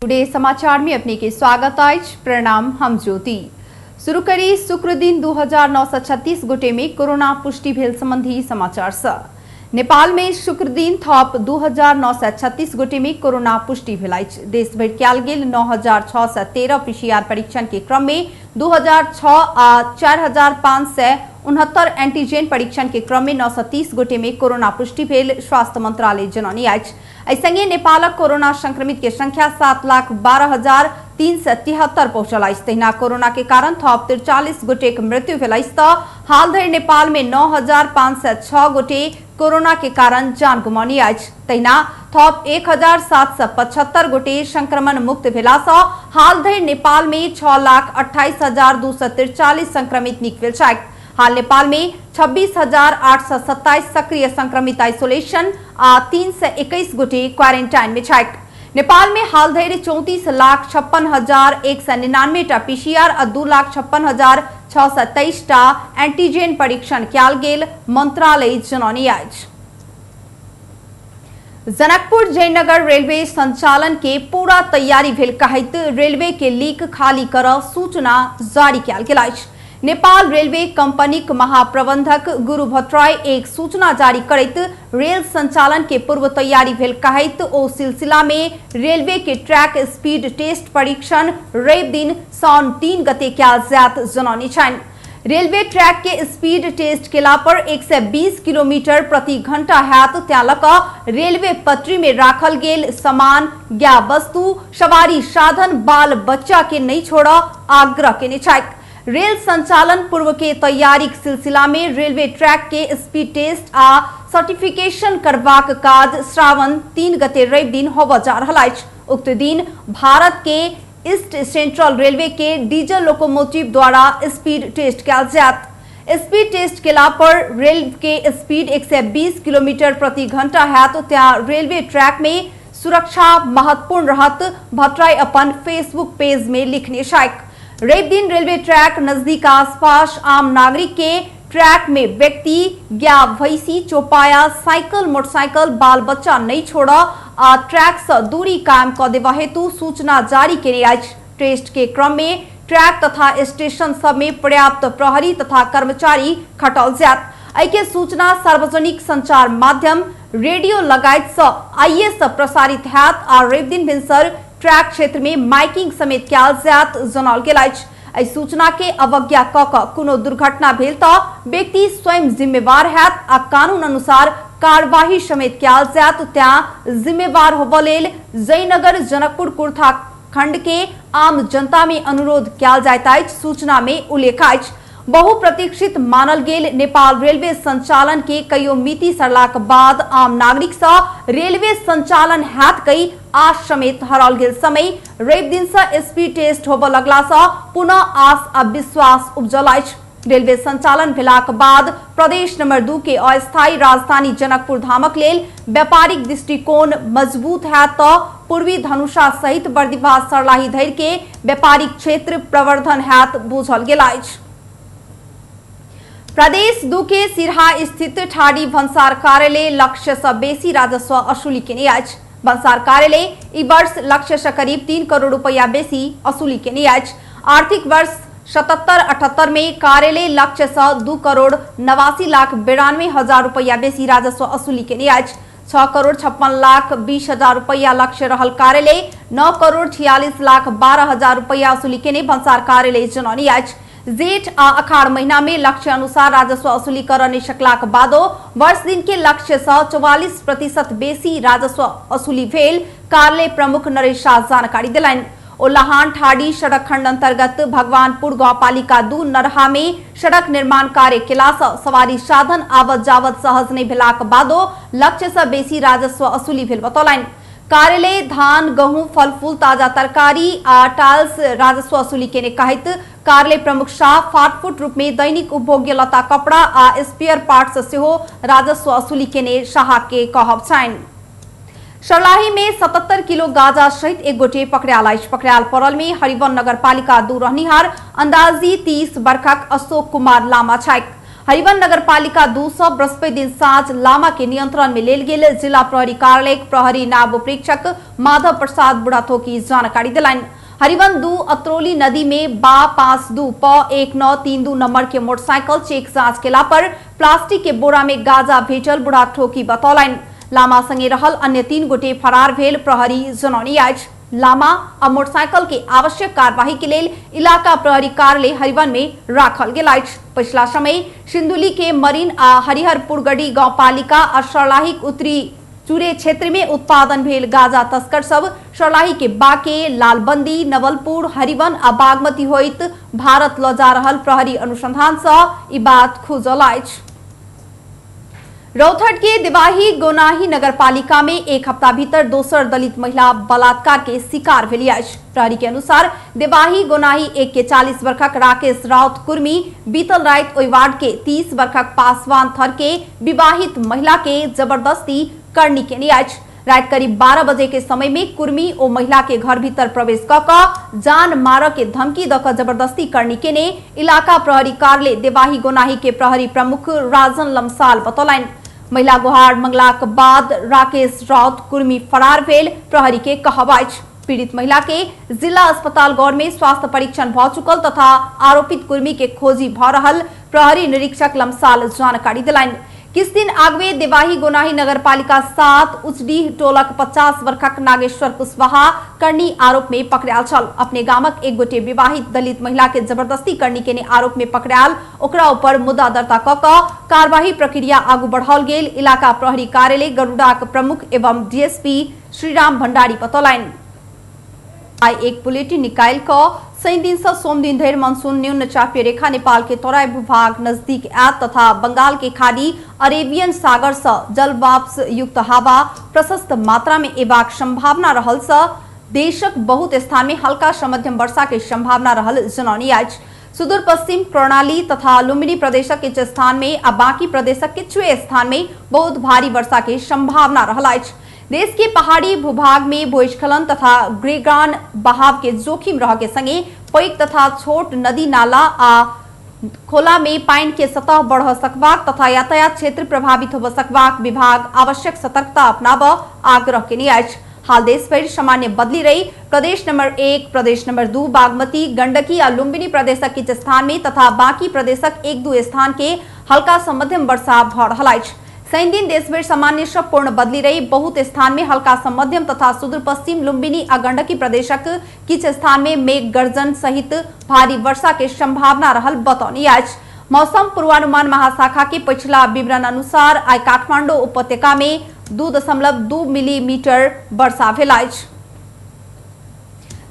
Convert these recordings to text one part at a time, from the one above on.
Today समाचार में अपने के स्वागत अछि। प्रणाम, हम ज्योति। शुरू करी शुक्र दिन 2936 गोटे में कोरोना पुष्टि भेल संबंधी समाचार से। नेपाल में शुक्र दिन थप 2936 गोटे में कोरोना पुष्टि भेल अछि। देश भरि कयल गेल 9613 पीसीआर परीक्षण के क्रम में 2006 आ 4569 एंटीजन परीक्षण के क्रम में 930 गोटे में कोरोना पुष्टि भेल स्वास्थ्य मंत्रालय जनौने अछि। एहि संगे नेपालक कोरोना संक्रमित के संख्या 7,12,373 पहुंचल अछि। तहिना कोरोना के कारण थप 43 गोटे के मृत्यु भेल अछि। तऽ हाल धरि नेपाल में 9506 गोटे कोरोना के कारण जान गुमानी अछि। तहिना थप 1775 गोटे संक्रमण मुक्त भेला सँ हाल धरि नेपाल में 6,28,243 संक्रमित निक भेल छथि। हाल नेपाल में 26,827 सक्रिय संक्रमित आइसोलेशन आ 321 गोटे क्वारेंटाइन में छथि। नेपाल में हाल धरि 34,56,199 टा पीसीआर आ 2,56,623 टा एंटीजन परीक्षण कयल गेल मंत्रालय जनौने अछि। जनकपुर जयनगर रेलवे संचालन के पूरा तैयारी भेल कहैत रेलवे के लीक खाली कर सूचना जारी कयल गेल अछि। नेपाल रेलवे कंपनीक महाप्रबंधक गुरु भट्टराई एक सूचना जारी करैत रेल संचालन के पूर्व तैयारी भेल कहैत ओ सिलसिला में रेलवे के ट्रैक स्पीड टेस्ट परीक्षण रवि दिन साउन 3 गते कयल जायत जनौने छनि। रेलवे ट्रैक के स्पीड टेस्ट केला पर 120 किलोमीटर प्रति घंटा हैत, त्यां लऽ कऽ रेलवे पटरी में राखल गेल सामान या वस्तु सवारी साधन बाल बच्चा के नहीं छोड़ आग्रह केने छथि। रेल संचालन पूर्व के तैयारी सिलसिला में रेलवे ट्रैक के स्पीड टेस्ट आ सर्टिफिकेशन करबाक काज श्रावण 3 गते रवि दिन होबय जा रहल अछि। उक्त दिन भारत के ईस्ट सेंट्रल रेलवे के डीजल लोकोमोटिव द्वारा स्पीड टेस्ट कयल जायत। स्पीड टेस्ट केला पर रेल के स्पीड 120 किलोमीटर प्रति घंटा हैत, त्यां रेलवे ट्रैक में सुरक्षा महत्वपूर्ण रहत भट्टराई अपन फेसबुक पेज में लिखने छथि। रवि दिन रेलवे ट्रैक नजदीक आसपास आम नागरिक के ट्रैक में व्यक्ति या भैंसी चौपाया साइकिल मोटरसाइकिल बाल बच्चा नहीं छोड़ आ ट्रैक से दूरी कायम क देवा हेतु सूचना जारी केने अछि। टेस्ट के क्रम में ट्रैक तथा स्टेशन सब में पर्याप्त प्रहरी तथा कर्मचारी खटल जायत। एहि के सूचना सार्वजनिक संचार माध्यम रेडियो लगायत सँ आइए से प्रसारित हैत आ रवि दिन भिनसर ट्रैक क्षेत्र में माइकिंग समेत कयल जायत जनाओल गेल अछि। एहि सूचना के अवज्ञा क कऽ कोनो दुर्घटना भेल तऽ व्यक्ति स्वयं जिम्मेवार हैत आ कानून अनुसार कार्यवाही समेत कयल जायत। त्यां जिम्मेवार होबय लेल जयनगर जनकपुर कुर्था खंड के आम जनता में अनुरोध कयल जाइत अछि। सूचना में उल्लेख अछि। बहुप्रतीक्षित मानल गेल नेपाल रेलवे संचालन के कईयो मिति सरलाक बाद आम नागरिक सँ रेलवे संचालन हैत कई आस समेत हराओल गेल समय रवि दिन सँ स्पीड टेस्ट होबय लगला सँ पुनः आस आ विश्वास उपजल अछि। रेलवे संचालन भेलाक बाद प्रदेश नंबर 2 के अस्थायी राजधानी जनकपुर धामक लेल व्यापारिक दृष्टिकोण मजबूत हैत तऽ पूर्वी धनुषा सहित बर्दिवास सर्लाही धरि के व्यापारिक क्षेत्र प्रवर्धन हैत बुझल गेल अछि। प्रदेश 2 के सिरहा स्थित ठाडी भन्सार कार्यालय लक्ष्य से बेसी राजस्व असुली केने अछि। भन्सार कार्यालय ई वर्ष लक्ष्य से करीब 3 करोड़ रुपया बेसी असुली केने अछि। आर्थिक वर्ष 77-78 में कार्यालय लक्ष्य से 2,89,92,000 रुपया बेसी राजस्व असुली केने अछि। 6,56,20,000 रुपया लक्ष्य रहल कार्यालय 9,46,12,000 रुपया असुली केने भन्सार कार्यालय जनौने अछि। जेठ आ अखाड़ महीना में लक्ष्य अनुसार राजस्व असुली कर नहीं सकलाक बादो वर्ष दिन के लक्ष्य से 44% बेसी राजस्व असुली भेल कार्यालय प्रमुख नरेश शाह जानकारी दिलनि। ओ लहान ठाडी सड़क खंड अंतर्गत भगवानपुर गांवपालिका 2 नरहा में सड़क निर्माण कार्य केला सँ सवारी साधन आवत जावत सहज नहीं भेलाक बादो लक्ष्य से बेसी राजस्व असुली भेल बतौलनि। कार्यालय धान गहूं फल फूल ताजा तरकारी आ टाल्स राजस्व असुली केने कहैत कार्यालय प्रमुख शाह फाटफुट रूप में दैनिक उपभोग्य लता कपड़ा आ स्पेयर पार्ट्स सेहो राजस्व असुली केने शाह के कहब छनि। सर्लाही में 77 किलो गांजा सहित एक गोटे पकड़ायल अछि। पकड़ायल पड़ल में हरिवन नगरपालिका 2 रहनिहार अंदाजी 30 बरखक अशोक कुमार लामा छथि। हरिवन नगरपालिका 2 सँ बृहस्पति दिन साँझ लामा के नियंत्रण में लेल गेल जिला प्रहरी कार्यालय प्रहरी नायब प्रेक्षक माधव प्रसाद बुढ़ाथोकी जानकारी दिलनि। हरिवन 2 अतरौली नदी में बा 5 2 प 1 9 3 2 नंबर के मोटरसाइकिल चेक जांच केला पर प्लास्टिक के बोरा में गांजा भेटल बुढ़ाथोकी बतौलनि। लामा संगे रहल अन्य 3 गोटे फरार भेल प्रहरी जनौनी अछि। लामा आ मोटरसाइकिल के आवश्यक कार्यवाही के लेल इलाका प्रहरी कार्यालय हरिवन में राखल गेल अछि। पछिला समय सिंधुली के मरीन आ हरिहरपुरगढ़ी गांवपालिका आ सर्लाहीक उत्तरी चूरे क्षेत्र में उत्पादन भेल गांजा तस्कर सब सर्लाही के बाके, लालबंदी, नवलपुर, हरिवन आ बागमती होइत भारत ल जा रहल प्रहरी अनुसंधान सँ ई बात खुजल अछि। रौथट के देवाही गोनाही नगरपालिका में एक हफ्ता भीतर दोसर दलित महिला बलात्कार के शिकार भेली अछि। प्रहरी के अनुसार देवाही गोनाही 1 के 40 वर्षक राकेश राउत कुर्मी बीतल राति ओहि वार्ड के 30 वर्षक पासवान थर के विवाहित महिला के जबरदस्ती करनी केने अछि। राति करीब 12 बजे के समय में कुर्मी ओ महिला के घर भीतर प्रवेश क क जान मारऽ के धमकी द क जबरदस्ती करनी केने इलाका प्रहरी कार्यालय देवाही गोनाही के प्रहरी प्रमुख राजन लम्साल बतौलनि। महिला गुहार मंगलाक बाद राकेश राउत कुर्मी फरार भेल प्रहरी के कहब अछि। पीड़ित महिला के जिला अस्पताल गौर में स्वास्थ्य परीक्षण भ चुकल तथा आरोपित कुर्मी के खोजी भ रहल प्रहरी निरीक्षक लम्साल जानकारी दिलनि। किछु दिन आगवे देवाही गोनाही नगरपालिका 7 उचडीह टोलक 50 वर्षक नागेश्वर कुशवाहा करनी आरोप में पकड़ायल छल। अपने गामक एक गोटे विवाहित दलित महिला के जबरदस्ती करनी केने आरोप में पकड़ायल ओकरा ऊपर मुद्दा दर्ता क क कार्यवाही प्रक्रिया आगू बढ़ाओल गेल इलाका प्रहरी कार्यालय गरुड़ाक प्रमुख एवं डीएसपी श्रीराम भंडारी बतौलनि। आइ एक बुलेटिन निकालि क शनि दिन सँ सोम दिन धरि मानसून न्यून चापीय रेखा नेपाल के तराई भूभाग नजदीक आयत तथा बंगाल के खाड़ी अरेबियन सागर सँ जल वाष्प युक्त हवा प्रशस्त मात्रा में एबाक संभावना रहल सँ देशक बहुत स्थान में हल्का सँ मध्यम वर्षा के संभावना रहल जनौनी अछि। सुदूर पश्चिम प्रणाली तथा लुम्बिनी प्रदेशक किछु स्थान में आ बाकी प्रदेशक किछु स्थान में बहुत भारी वर्षा के संभावना रहल अछि। देश के पहाड़ी भूभाग में भूस्खलन तथा ग्रेगान बहाव के जोखिम रह के संगे पैघ तथा छोट नदी नाला आ खोला में पानि के सतह बढ़ सकबाक तथा यातायात क्षेत्र प्रभावित हो सकबाक विभाग आवश्यक सतर्कता अपनाब आग्रह केने अछि। हाल देश भरि सामान्य बदली रही प्रदेश नंबर 1, प्रदेश नंबर 2, बागमती, गंडकी आ लुम्बिनी प्रदेशक किछु स्थान में तथा बाकी प्रदेशक 1-2 स्थान के हल्का सँ मध्यम वर्षा भ रहल अछि। शनि दिन देशभरि सामान्य सँ पूर्ण बदली रही बहुत स्थान में हल्का सँ मध्यम तथा सुदूर पश्चिम लुम्बिनी आ गंडकी प्रदेशक किछु स्थान में मेघ गर्जन सहित भारी वर्षा के संभावना रहल बतौनी अछि। मौसम पूर्वानुमान महाशाखा के पछिला विवरण अनुसार आइ काठमांडू उपत्यका में 2.2 मिलीमीटर वर्षा भेल अछि।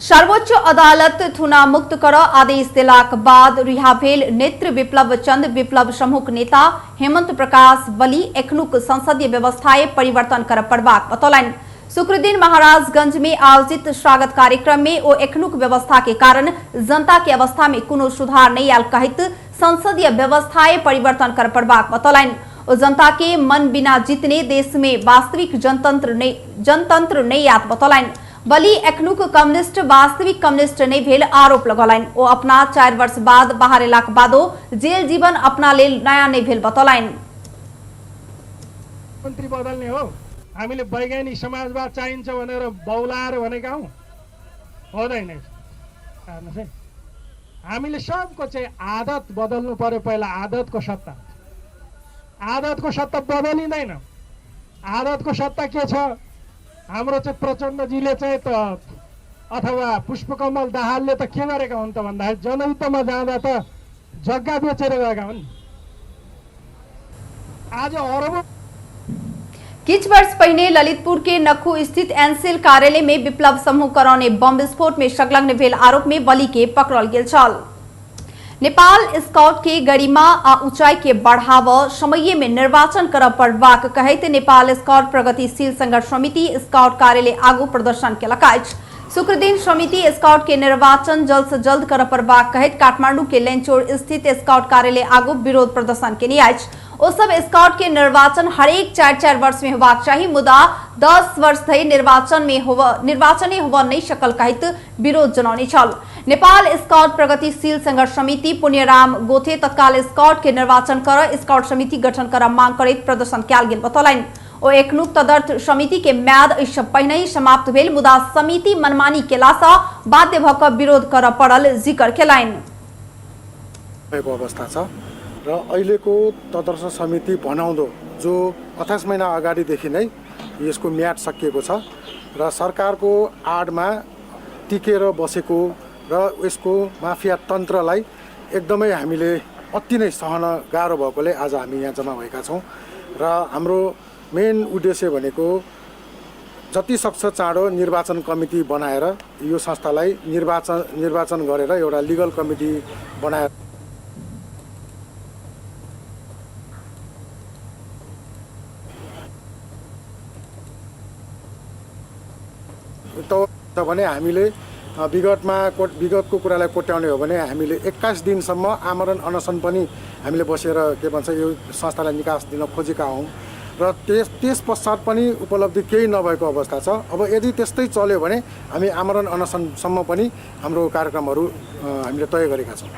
सर्वोच्च अदालत थुना मुक्त कर आदेश देलाक बाद रिहा भेल नेत्र विप्लव चंद विप्लव समूहक नेता हेमंत प्रकाश बली एखनुक संसदीय व्यवस्थाए परिवर्तन कर पड़बाक बतौलनि। शुक्रदिन महाराजगंज में आयोजित स्वागत कार्यक्रम में ओ एखनुक व्यवस्था के कारण जनता के अवस्था में कोनो सुधार नहीं आयल कहैत संसदीय व्यवस्थाए परिवर्तन कर पड़बाक बतौलनि। ओ जनता के मन बिना जीतने देश में वास्तविक जनतंत्र नहीं आयत बतौलनि। बली एखनुक कम्युनिस्ट वास्तविक कम्युनिस्ट नहीं भेल आरोप लगौलनि। ओ अपना 4 वर्ष बाद बाहर एलाक बादो जेल जीवन अपना लेल नया नहीं भेल बतौलनि। मन्त्री बदल्ने हो, हामीले वैज्ञानिक समाजवाद चाहिन्छ भनेर बौलाएर भनेका हौं, हुँदैन। हामीले सबको चाहिँ आदत बदल्नु पर्यो। पहिला आदतको सत्ता, आदतको सत्ता बदलिँदैन। आदतको सत्ता के छ? हाम्रो चाहिँ प्रचण्डजीले चाहिँ त अथवा पुष्पकमल दाहालले त के गरेका हुन् त भन्दाखेरि जनयुद्धमा जाँदा त जग्गा बेचेर गएका हुन्। आज अरबौं किछु वर्ष पहिने ललितपुर के नखू स्थित एनसेल कार्यालय में विप्लव समूह करौने बम विस्फोट में संलग्न भेल आरोप में बली के पकड़ल गेल छल। नेपाल स्काउट के गरिमा आ ऊंचाई के बढ़ाव समय में निर्वाचन कर पड़बाक कहैत नेपाल स्काउट प्रगतिशील संघर्ष समिति स्काउट कार्यालय आगू प्रदर्शन केलक अछि। शुक्रदिन समिति स्काउट के निर्वाचन जल्द से जल्द कर पड़बाक कहैत काठमांडू के लेनचोर स्थित स्काउट कार्यालय आगू विरोध प्रदर्शन केने अछि। ओ सब स्काउट के निर्वाचन हरेक 4-4 वर्ष में होबाक चाही, मुदा 10 वर्ष धरि निर्वाचने होब नहीं सकल कहैत विरोध जनौने छल। नेपाल स्काउट प्रगतिशील संघर्ष समिति पुण्यराम गोथे तत्काल स्काउट के निर्वाचन कर स्काउट समिति गठन कर मांग करैत प्रदर्शन कयल गेल बतौलनि। ओ एखनुक तदर्थ समिति के म्याद एहिसँ पहिने समाप्त भेल, मुदा समिति मनमानी केलासँ बाध्य भऽ कऽ विरोध करऽ पड़ल जिकर केलनि। अवस्था छ र अहिलेको तदर्थ समिति बनाउँदो जो 28 महिना अगाडिदेखि नै यसको म्याद सकिएको छ र सरकारको आडमा टिकेर बसेको र यसको माफिया तन्त्रलाई एकदमै हामीले अति नै सहन गाह्रो भएकोले आज हामी यहाँ जम्मा भएका छौँ र हाम्रो मेन उद्देश्य भनेको जति सक्छ चाँडो निर्वाचन कमिटी बनाएर यो संस्थालाई निर्वाचन गरेर एउटा लिगल कमिटी बनाएर त भने हामीले विगतको कुरालाई कोट्याउने हो भने हामीले 21 दिनसम्म आमरण अनसन पनि हामीले बसेर के भन्छ यो संस्थालाई निकास दिन खोजेका हौँ र त्यस पश्चात पनि उपलब्धि केही नभएको अवस्था छ। अब यदि त्यस्तै चल्यो भने हामी आमरण अनसनसम्म पनि हाम्रो कार्यक्रमहरू हामीले तय गरेका छौँ।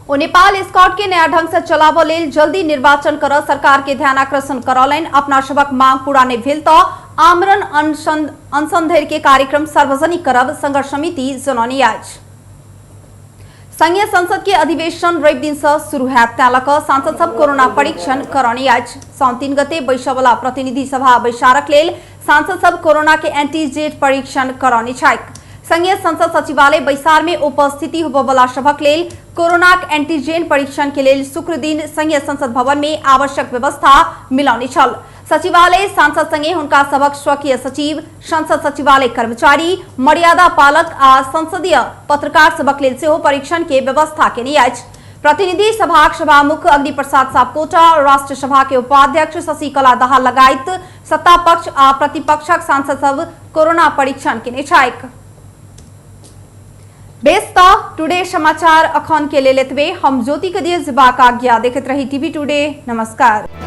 ओ नेपाल स्काउट के नया ढंग से चलाबऽ लेल जल्दी निर्वाचन कर सरकार के ध्यान आकर्षण करौलनि। अपना सबक मांग पूरा नहि भेल तऽ आमरण अनशन धरि के कार्यक्रम सार्वजनिक करब संघर्ष समिति जनौने अछि। संघीय संसद के अधिवेशन रवि दिन से शुरू हैत, तैं लऽ कऽ सांसद सब कोरोना परीक्षण करौने अछि। साउन 3 गते बैसयवला प्रतिनिधि सभा बैसारक लेल सांसद सब कोरोना के एंटीजेन परीक्षण करौने छथि। संघीय संसद सचिवालय बैसार में उपस्थिति होबयवला सभक लेल कोरोनाक एंटीजेन परीक्षण के लेल शुक्र दिन संघीय संसद भवन में आवश्यक व्यवस्था मिलौने छल। सचिवालय सांसद संगे हुनका सभक स्वकीय सचिव, संसद सचिवालय कर्मचारी, मर्यादा पालक आ संसदीय पत्रकार सभक लेल सेहो परीक्षण के व्यवस्था केने अछि। प्रतिनिधि सभाक सभामुख अग्नि प्रसाद सापकोटा, राष्ट्र सभा के उपाध्यक्ष शशिकला दाहाल लगायत सत्ता पक्ष आ प्रतिपक्षक सांसद सब कोरोना परीक्षण केने छथि। बेस त टुडे समाचार अखन के लेल एतबे। हम ज्योति के दिए जेबाक आज्ञा। देखैत रही टीवी टुडे। नमस्कार।